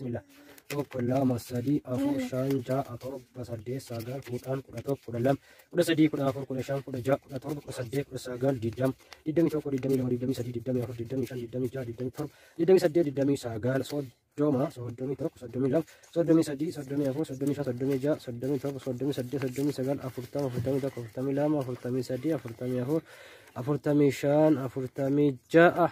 Bismillah. 1, 2, 3, 4, 5, 6, 7, 8, 9, 10, 11, 12, 13, 14, 15, 16, 17, 18, 19, 20, 21, 22, 23, 24, 25, 26, 27, 28, 29, 30, 31, 32, 33, 34, 35, 36, 37, 38, 39, 40, 41, 42, 43, 44, 45, 46,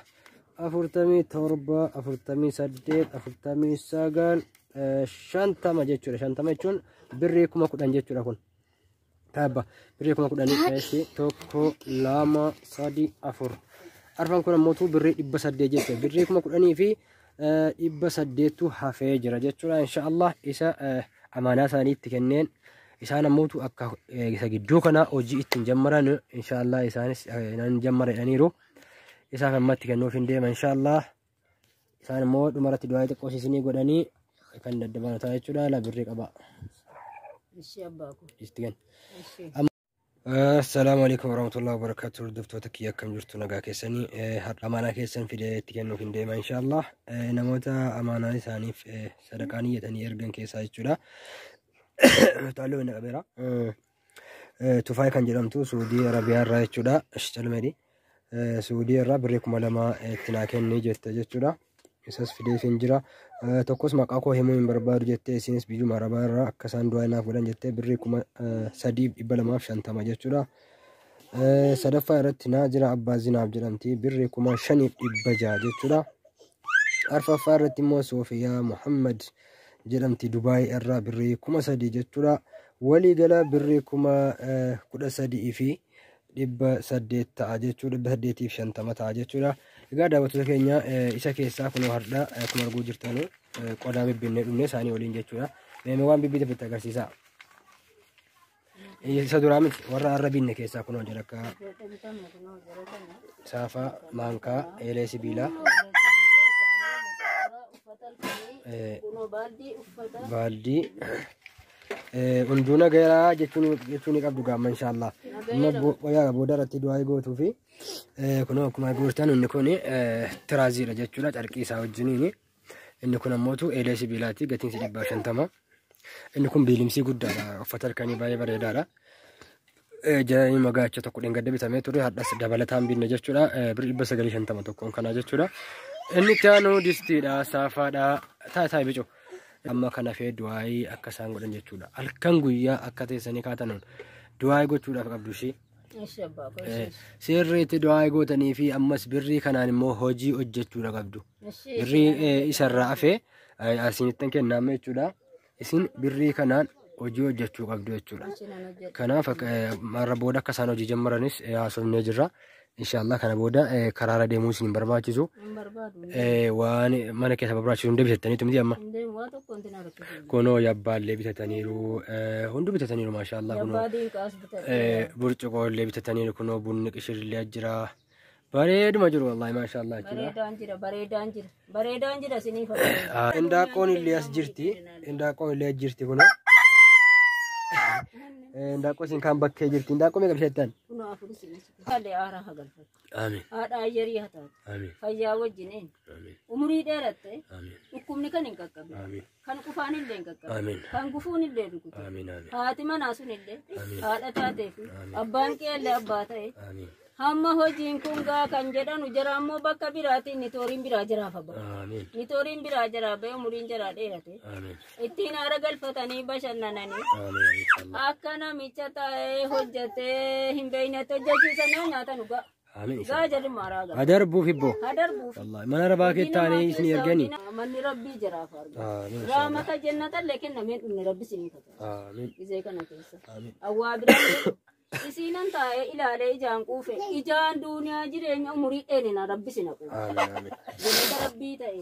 47, 48, 49, 50 jechuudha. 50 jechuun birrii 10,000 jechuudha kun. Taabba birrii 10,000 keessi 1, 2, 3, 4. Arfan kun ammoo birrii 800 jechuudha. Birrii 10,800 hafee jira jechuudha. Inshaallah isa amaanaa isaanii itti kenneen isaan ammoo akka isa gidduu kana hojii ittiin jammaran inshaallah isaanis nan jammara jedhaniiru. Isaaf ammatti kennuuf hin deema inshaallah. Isaan immoo dhumarratti du'aa xiqqoo isinii godhanii kan daddabalan ta'a jechuudha. La birrii qaba. Ishee abbaa koo. Itti kenna. Ishee. Assalaamu alaikum warahmatullahi wabarakatuh. Hordoftoota kiyya akkam jirtu nagaa keessanii har'a amaanaa keessan fidee itti kennuuf hin deema inshaallah. Namoota amaanaa isaaniif sadaqaa niyyatanii ergan keessaa jechuudha. Taallee wanta qabeera. Tufaay kan jedhamtu Suudii Arabiyaa irraa jechuudha. Calmedi. Suudii irraa birrii 2,000 itti naa kenni jette jechuudha. Isas fideef hin jira. Tokkos maqaa koo himuu hin barbaadu jettee isinis biyyuma Arabaa irraa akka isaan du'aa naaf godhan jettee birrii 3,250 jechuudha. Sadaffaa irratti Naajira Abbaa Zinaaf jedhamti birrii 5,600 jechuudha. Arfaffaa irratti immoo Soofiyaa Muhammad jedhamti Dubaay irraa birrii 3,000 jechuudha. Waliigala birrii 13,800 ta'a jechuudha. 850 ta'a jechuudha. Egaa daawwattoota keenya isa keessaa kunoo har'a akkuma arguu jirtanu qodaa bibbinnee dhumne isaanii waliin jechuudha. Meemee waan bibbite bitte agarsiisa. Isa duraa miti warra har'a binne keessaa kunoo jira akka saafaa, maankaa, eelee sibiilaa, baaldii hunduu nagayaa jechuun ni qabdu gaamma inshaallah. Amma booda irratti du'aa gootuu fi kunoo akkuma arguu inni kun tiraaziidha jechuudha carqii isaa wajjiniini. Inni kun ammootu eelee sibiilaati gatiin isaa 150. Inni kun biilimsii guddaadha uffata halkanii baay'ee bareedaadha. Jalanii magaacha tokko dheengadda bitamee ture har'as dabalataan binne jechuudha. Birrii 950 tokkoon kanaa jechuudha. Inni itti aanu distiidha saafaadha taayi bicu. Amma kana fee du'aayii akka isaan godhan jechuudha. Halkan guyyaa akka teessanii kaatanuun du'aayii gochuudhaaf qabdu ishee. Sirriitti du'aayii gootanii fi ammas birrii kanaan immoo hojii hojjechuudha qabdu. Birrii isarraa hafee asinitti kennama jechuudha. Isin birrii kanaan hojii hojjechuu qabdu jechuudha. Kanaaf har'a booda akka isaan hojii jammaranis haasofnee jirra. Inshaallah kana booda karaarra deemuu isin hin barbaachisu. Waan mana keessa barbaachisu hunda bitattaniitu miti amma. Kunoo yabbaallee bitataniiru. Hundi bitataniiru maashaallah kunoo. Burcuqoollee bitataniiru kunoo bunni qishirillee jira. Bareeduma jiru wallahi maashaallah jechuudha. Bareedaan jira, bareedaan jira, bareedaan jira isiniif. Indaaqoon illee as jirti. Indaaqoon illee as jirti kunoo. Indaaqoo isin kaan bakkee jirti. Indaaqoo meeqa bitattan? Kunoo afur isin as. Haadha aaraa haa galfattu. Amiin. Haadha ayyarii haa taatu. Amiin. Fayyaa wajjin een. Amiin. Umurii dheeratte. Amiin. Dhukkubni kan hin qaqqabne. Amiin. Kan qufaan illee hin qaqqabne. Amiin. Kan gufuun illee rukutu. Amiin. Amiin. Haati manaa sun illee Amiin. haadha taatee fi Amiin. abbaan kee illee abbaa ta'e. Amiin. Hamma hojiin kun gaa kan jedhanu jara ammoo bakka biraatiin nitooriin biraa jaraaf ba'a. Amiin. Nitooriin biraa jaraa ba'e umuriin jaraa dheerate. Amiin. Ittiin haara galfatanii bashannananii. Amiin. Inshaallah. Akka namicha taa'ee hojjetee hin beeknetti hojjechiisanii nyaatan dhugaa. Amiin. Gaa jedhu maaraa gaa. Adarbuuf hibboo. Hadarbuuf. Wallahi mana rabaa kettaanii isin erganii. Manni rabbii jaraaf arga. Amiin. Raamata jennatallee kennamee dhumne rabbi isinii kata. Amiin. Gizee kana keessa. Amiin. Awwaa biraan isiinan taa'ee ilaalee ijaan quufe ijaan duuniyaa jireenya umurii dheerina rabbi sina quufe. Amiin. Amiin. Jannata rabbii ta'e.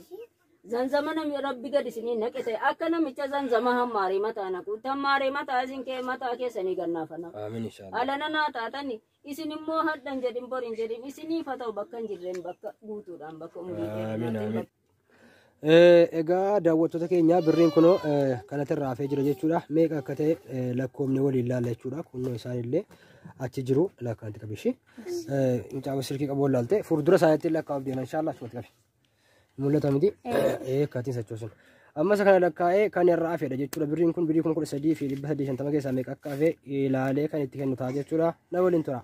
Zanzama nami rabbi gad isinii naqe ta'e akka namicha zanzama hammaaree mataa naqu hammaaree mataa isin kee mataa keessanii gannaafana. Amiin inshaallah. Alana naa taatani isin immoo hadhan jedhin borin jedhin isiniif haa ta'u bakka hin jirreen bakka guutuudhaan bakka umurii Amiin. dheerinaatiin Amiin. Egaa daawwattoota keenya birriin kunoo kanatti irraa hafee jira jechuudha. Meeqa akka ta'e lakkoofne waliin laalla jechuudha. Kunoo isaan illee achi jiru lakkaanti qabishi. Mucaa silkii qabu wallaalte fuuldura isaaniitti lakkaa'uuf deema inshaallah achumatti qabi. Mul'ata miti? Akkaatiin sochoosun. Amma isa kana lakkaa'ee kan irraa hafedha jechuudha. Birriin kun birrii 13,350 keessaa meeqa akka hafe ilaalee kan itti kennu ta'a jechuudha. Na waliin tura.